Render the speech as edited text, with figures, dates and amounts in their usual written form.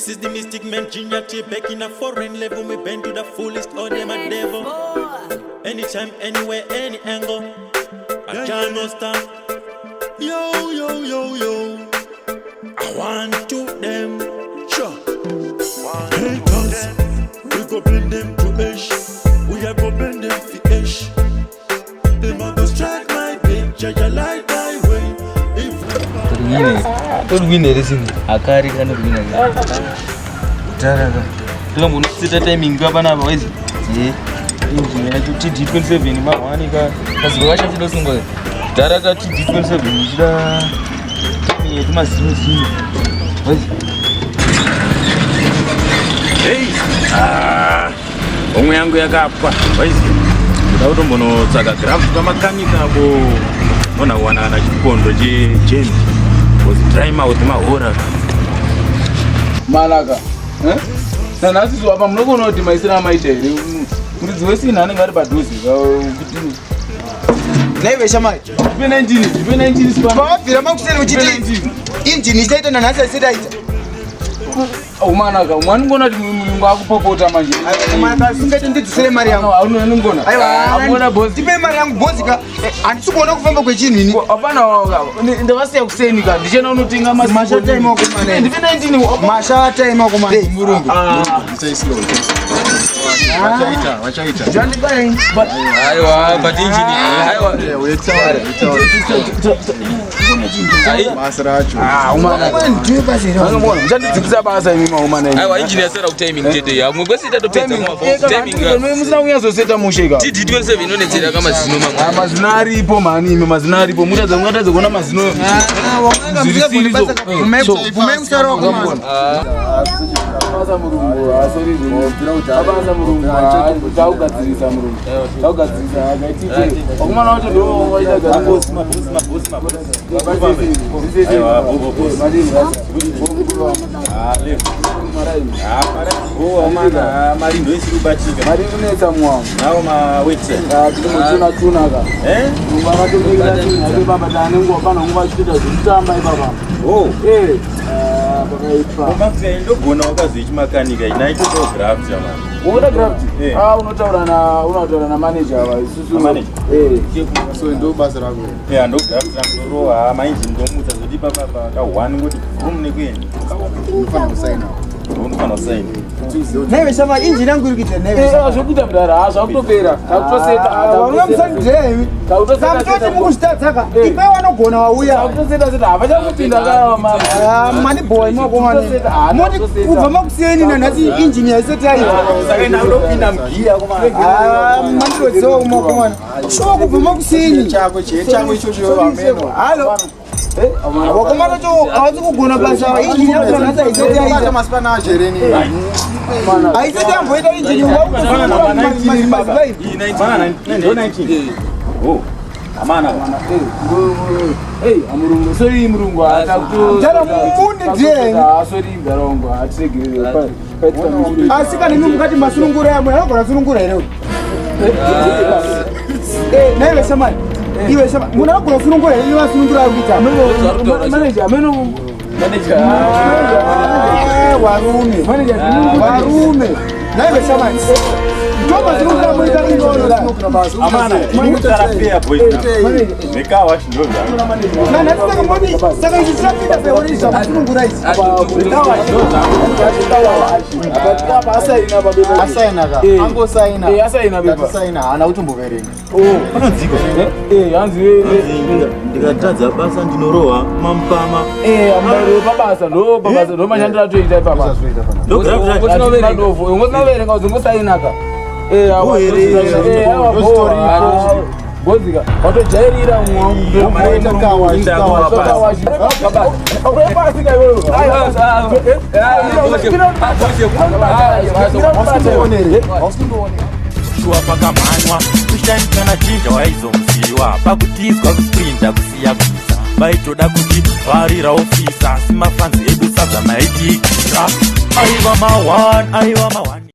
This is the mystic man Ginger T back in a foreign level. Me bend to the fullest or them a devil. Anytime, anywhere, any angle. I can't no stop. Yo, yo, yo, yo. I want to them. Sure. Haters, we go bring them to ash. We are go bring them to ash. Them a go strike my picture, you light my way. If Torwina here singi akari kanorwina kudhara ka tikambonoseta timing ka panapa waizi e injini yacho TD 27 ma1 ka kaziva kacho chidosungwa dhara ka TD 27 ichida timing yetumazino zino waizi. Hei, ah, homwe yangu yakapwa waizi, ndoda kutombonotsvaga graft pamakanika apo nona kuwana kana chipondo chejembi because dry mouth mahora. Malaka, eh? Nanhasi so apa munogona kuti maisira amaita here? Muridzi wesina anenge ari padhuze kuti Naive shamai. Ndipe 19, ndipe 19 span. Pawabvira makuseni uchiti injini ichaita, nanhasi aisati aita. Umanaka, umwe anongona kuti mulungu akupopota manje. Singaite, ndidzosere mari yangu. Anongona. Aiwa. Bosi. Ndipe mari yangu, bosi ka. Handisi kuona kufamba kwechinhu ini. Hapana, ndavasiya kuseni ka, ndichienda unotenga. Mashata emakomana. Ndipe 19. Mashata emakomana. Murungu. Vachaita, vachaita. Aiwa, but injini, aiwa. Basa racho. Muchandidzikisa basa imi maumana. Aiwa, injini yasara kutiming chete, yamwe kwese tatopedza timing. Musina kunyatsoseta mushe ka. TD 27 inonetsera kamazino mamwe. Ah, mazino aripo mhani imi, mazino aripo, mutadza mungatadza kuona mazino zvirisirizo. Bvumai kusara wakomana. Basa murungu, asori, abasa murungu, taugadzirisa murungu, taugadzirisa akaitite wakumana wacho ndo waita. Mabosi, mabosi, mabosi, mabosi. Aiwa, bobo, bosi. Ah, left. Ah, mara- oh, mana, ah, mari ndoisiri kubatika. Mari kunetsa mwangu. Nawo mawetsen. Tinochuna chuna ka. Eh? Murungu akatobikira baba, tane nguva pana nguva achitoita zvekutamba ipapa. Oh. Eh, pakaipa. Max, ndogona wakazoichimakanika inaitoto graft jamani. Unoda graft? Eh. Ah, unotaura na unotaura na manager ava isusu. Na manager? Eh. So ndo basa rako? Yeah, ndo graft rangu, ndorowa mainjini, ndomutsa zoti papa ka one ngoti vroom nekuenda. Unofanira kusaina. Unofanira kusaina. Kuti uzive kuti Naive shamai, injini yangu iri kuita naive Eh, shamai. zvokuita mudhara, ha, zvakutopera. Takutoseta. Varume, musandidhei. Samutoti mukuzvitadzaka. Ipai wanogona wauya. Takutoseta seta, havachakupinda ka ma. Manibhowa imakomana. Moti kubva makuseni nanhasi injini yaisati yaita. Saka ina unopinda mugiya komana. Mandidodzewa kumakomana. Shuwa, kubva makuseni. Chako chie chako ichocho ameno. Halo. Wakomana cho havasi kugona basa. Injini yangu nanhasi haisati Bata yaita. masipana acho here ni? Haisati yamboita injini. Wakumaziva. Mana, ndo 19. Oh. Amana. Hey, amurungu, sorry murungu, Mudhara, mundidhei. Sorry mudhara wangu, hatiregerere. Paitika mistake. Asi kana imi mukati masunungura yamwe, anogona sunungura here? Naive shamani, iwe shamani, munhu anogona sunungura here? Iwe asunungura ari kuita. Manager, ameno manager. Varume. Manager. Varume, naive shamani, ndo masunungura muita inono. Amana, mutara fair boys. Nekawa chindoza. Nanhasi saka moti saka ichi chichapinda peuri zvamasunungura ichi. Asaina pabepa. Asaina ka. Eh. Angosaina. Eh, asaina bepa. Atisaina, haana kutomboverenga. Panonziko. Eh, hanzi Ndikatadza basa ndinorohwa mamupama. Eh, ambairo pabasa, ndo pabasa, ndo mashandiro atoita ipapa. Zvazvoita pana. Ndo graft. Ngosinoverenga, uzingosainaka. Eh, Oh, here, here. awa Ndozitoripo. bozika watojairira. Maita kawashi, kawashi. Hausi kundoonera. Shuwa pakamhanwa kushani kana chinja waizomuziwa pakutizwa kusprinda kusiya visa vaitoda kuti varira ofisa, asi mafanzi edu sadza maidikira aiva ma1 aiva ma1.